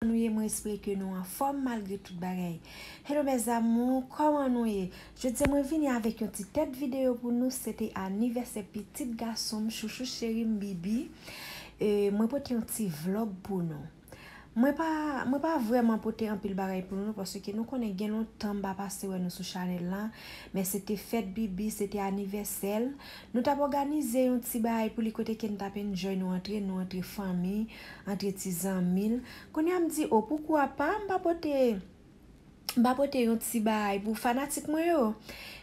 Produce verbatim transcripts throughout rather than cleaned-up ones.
Nou ye, mwen espere ke nou anfòm malgre tout bagay. Hello mes amours, kòman nou ye? Jodi a mwen vini avèk yon ti tèt videyo pou nou, se te anivèsè pitit gason m, chouchou cheri m, Bibi. E mwen pote yon ti vlòg pou nou. Mwen pa, mwen pa vrèman pote anpil bagay pou nou, paske nou konnen gen lontan m pa pase wè nou sou chanèl lan, men se te fèt Bibi, se te anivèsè l. Nou t ap òganize yon ti bagay pou li kote ke n t ap enjoy, nou antre, nou antre fanmi, antre ti zanmi l. Kounye a m di, o, poukwa pa, m pa pote, m pa pote yon ti bagay pou fanatik mwen yo.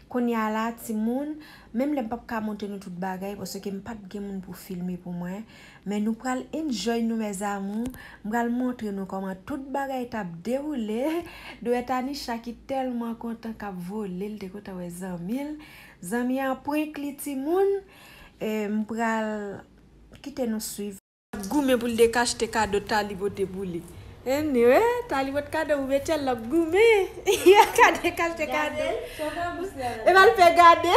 Kounye a la, timoun, menm lè m p ap ka montre nou tout bagay, paske m pa t gen moun pou filme pou mwen, men nou pral enjoy nou, mes amours. M pral montre nou kòman tout bagay t ap dewoule. Dwèt Anisha ki tèlman kontan k ap vole, l te kontan wè zanmi l. Zanmi an prank li, timoun. E m pral kite nou swiv. Goumen pou l te ka achte kado Tali pote pou li. Anyway, Tali pot kado pou Betchèl, l ap goumen. Gade, ka achte kado. Gade, chòf an bous la. E pa l fè gade.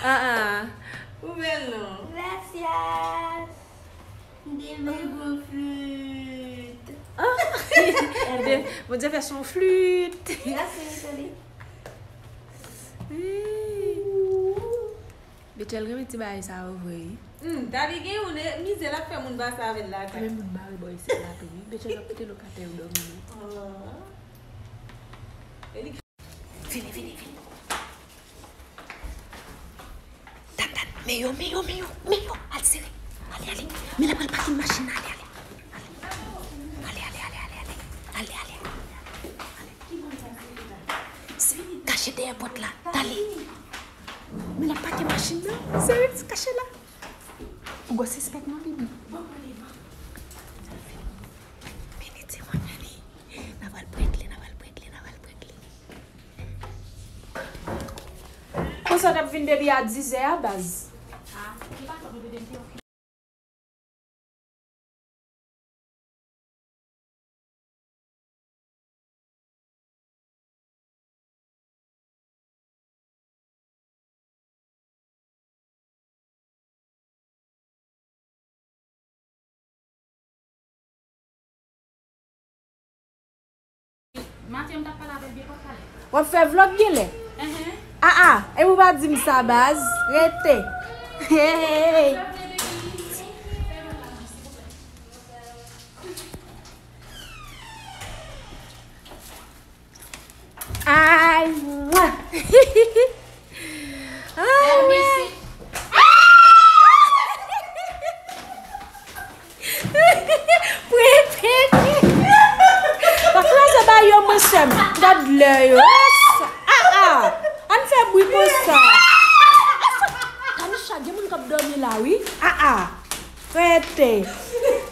Ah, ah. Ou bèl non. Gracias. De bèl gwo flit. Ah. Bondye fè son flit. Gracias, Tali. Wi. Betchèl renmen ti bagay sa yo vre, wi. Hmm, Tali gen yon ne, mizè l ap fè moun pase avè l lakay. Men moun bare bò isit la tou, wi. Betchèl ap kite lokatè yo dòmi, wi. Oh. E li Vini, vini, vini. Tann, tann. Men yo, men yo, men yo, men yo. Al sere. Ale, ale. Men l ap al pake machin nan. Ale, ale. Ale, ale, ale, ale, ale. Ale, ale. Kache dèyè pòt la. Tali. Men l ap pake machin nan. Sere, kache la. Ou gwo sispèk non, Bibi. Vini, timoun, vini. N a pral prank li, n a pral prank li, n a pral prank li. Konsa w t ap vin depi a dizè a, baz. Maten, m t ap pale avè l, gen pa pale. W ap fè vlòg genlè? Enhen. Ah, ah, e ou pa di m sa, baz. Rete. Hey, hey, hey. Ay, mwa. Ay, mwa. Prepare. Pa kraze ba yo, mwen sèm. Gad lè yo. Ah, ah. Ann fè bri konsa. Tanisha, gen moun k ap dòmi la, wi. Ah, ah. Rete.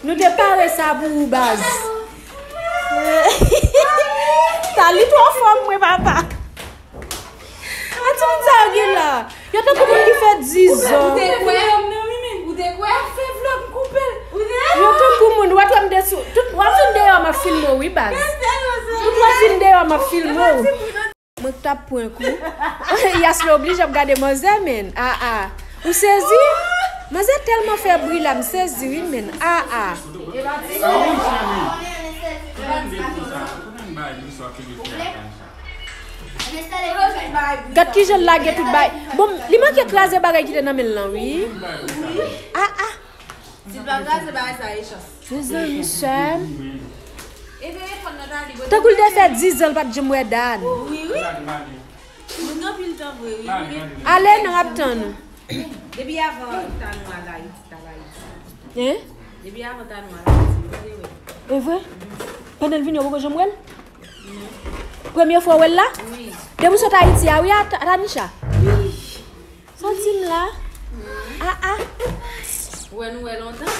Nou te pare sa pou ou, baz. Tali twò fò, mwen, papa. A timoun sa yo gen la. Yo tankou moun ki fè dizan. Ou te kwè? Ou te kwè? Fè vlòg, m koupe l. Yo tankou moun, w ap wè m desou. Tout, w ap vin deyò, m ap filme w, wi, baz. Tout w ap vin deyò, m ap filme w. Mwen k t ap prank ou. Yas la oblije ap gade manzè, men. Ah, ah. Ou sezi? Manzè tèlman fè bri la, m sezi, wi, men. Ah, ah. Gad kijan l lage tout bagay. Bon, li manke kraze bagay ki te nan men l lan, wi. Ah, ah. Si l pa kraze bagay sa, e chans. Mezanmi, sè m. Tankou l te fè dizan l pa t janm wè Dan. Wi, wi. Nou gen anpil tan vre, wi. Nou gen... Ale non, m ap tann ou. Depi avan Tanou al Ayiti, t al Ayiti. Hein? Depi avan Tanou al Ayiti, nou te wè. E vre? Pandan l vini, ou poko janm wè l? Non. Premye fwa w wè l la? Wi. Depi w sot Ayiti a, wi, a, a Tanisha? Wi. Santi m la. Ah, ah. Ou wè nou wè lontan?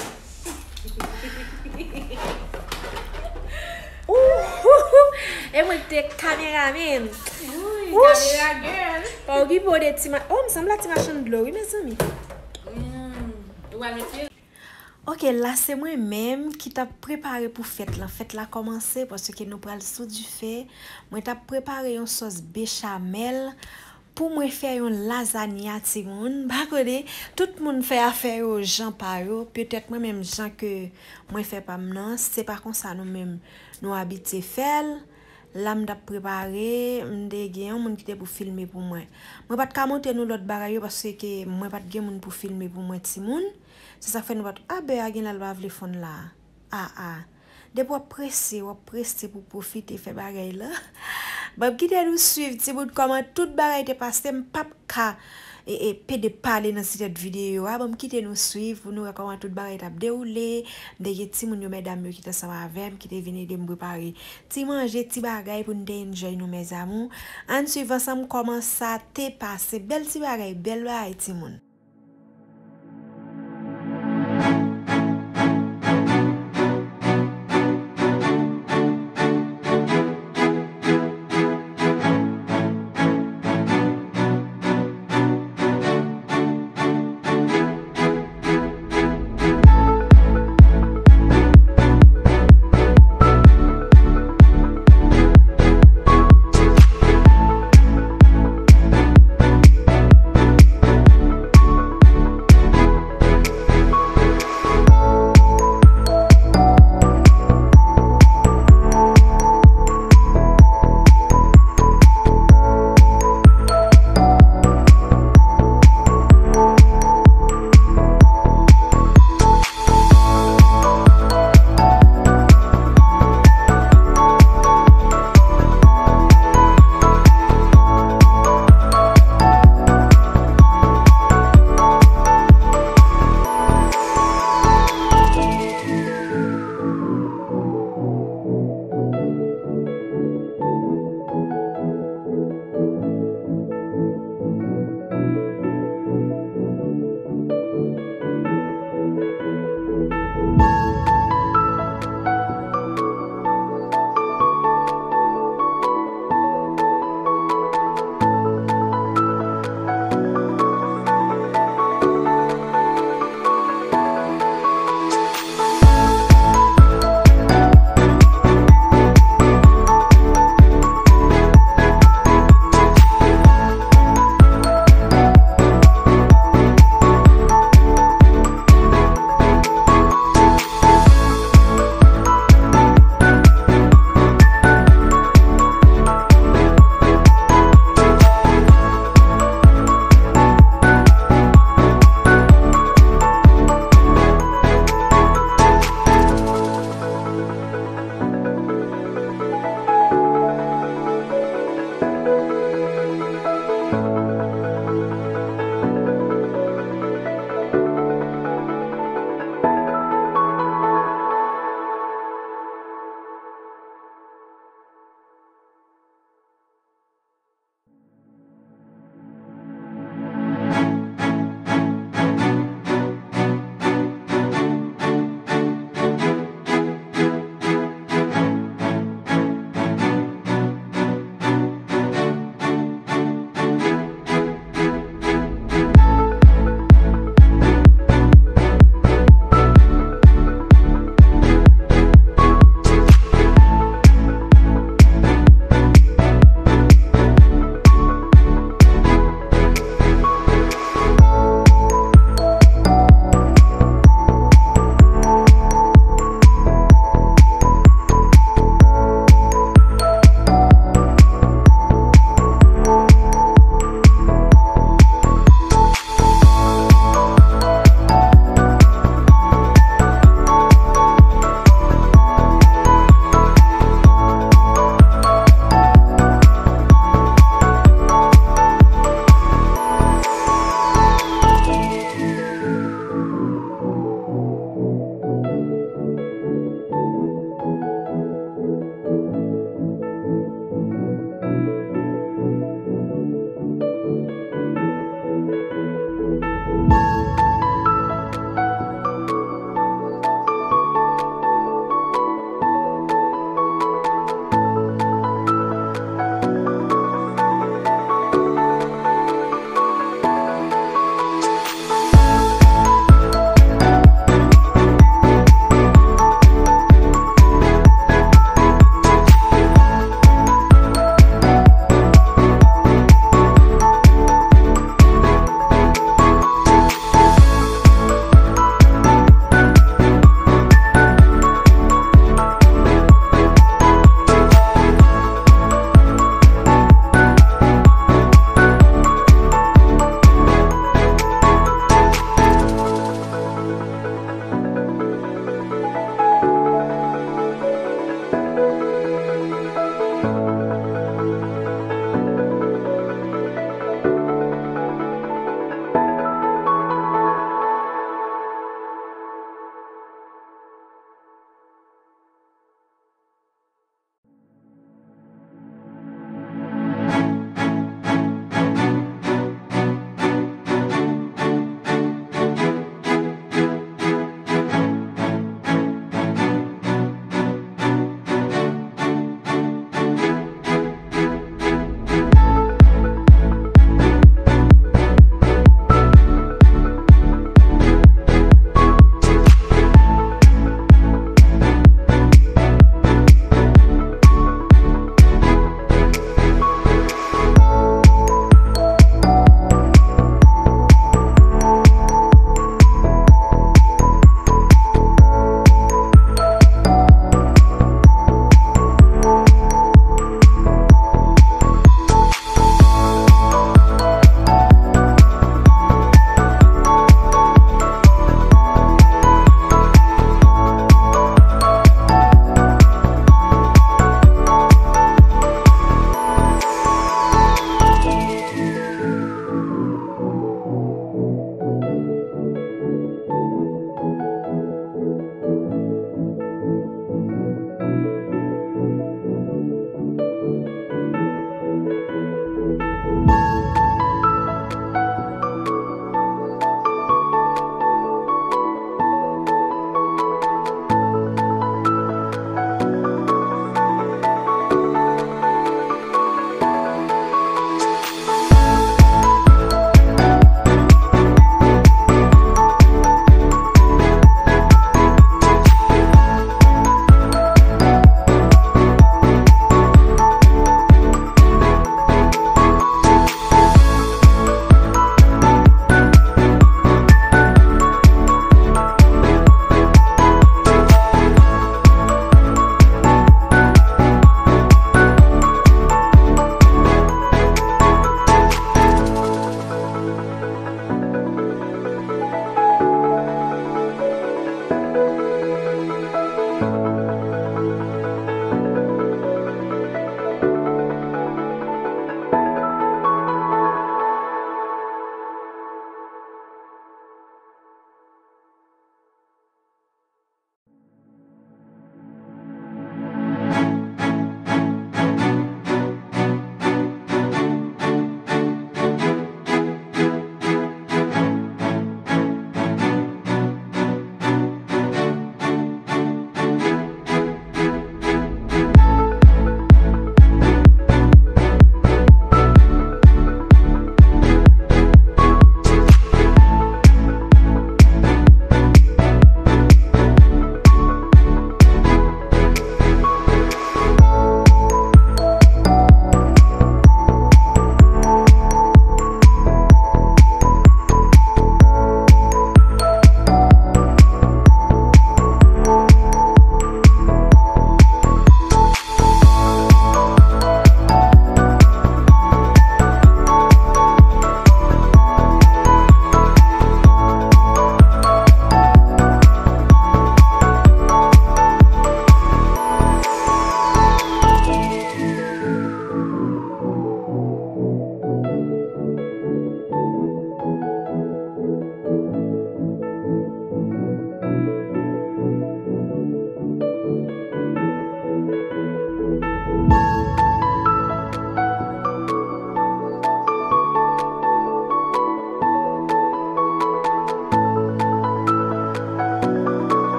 Ouh, ouh, ouh. E mwen ki te kameramen. Wi, kamera girl. Pa okipe w de ti ma-, oh, m sanble a ti machann dlo, wi, mezanmi. Hmm. Ou al met pye. Ok, la se mwen menm ki t ap prepare pou fèt lan. Fèt la kòmanse paske nou pral sou dife. Mwen t ap prepare yon sòs bechamel Pou mwen fè yon lazanya, timoun, m pa konnen, tout moun fè afè yo jan pa yo. Petèt mwen menm, jan ke mwen fè pa m nan, se pa konsa nou menm nou abitye fè l. La m t ap prepare, m te gen yon moun ki te pou filme pou mwen. Mwen pa t ka montre nou lòt bagay yo paske mwen pa t gen moun pou filme pou mwen, timoun. Se sa k fè nou pa t, a, bè a genlè l pa vle fonn la. A, a. Depi w ap prese, w ap prese pou pwofite fè bagay la. Ban m kite nou swiv, timoun, kòman tout bagay te pase. M p ap ka e, e, pede pale nan ti tèt videyo a. Ban m kite nou swiv pou nou wè kòman tout bagay t ap dewoule. M te gen timoun yo, medam yo ki t ansanm avè m, ki te vin ede m prepare ti manje, ti bagay pou n te enjoy nou, mes amours. Ann swiv ansanm kòman sa te pase. Bèl ti bagay, bèl bagay, timoun.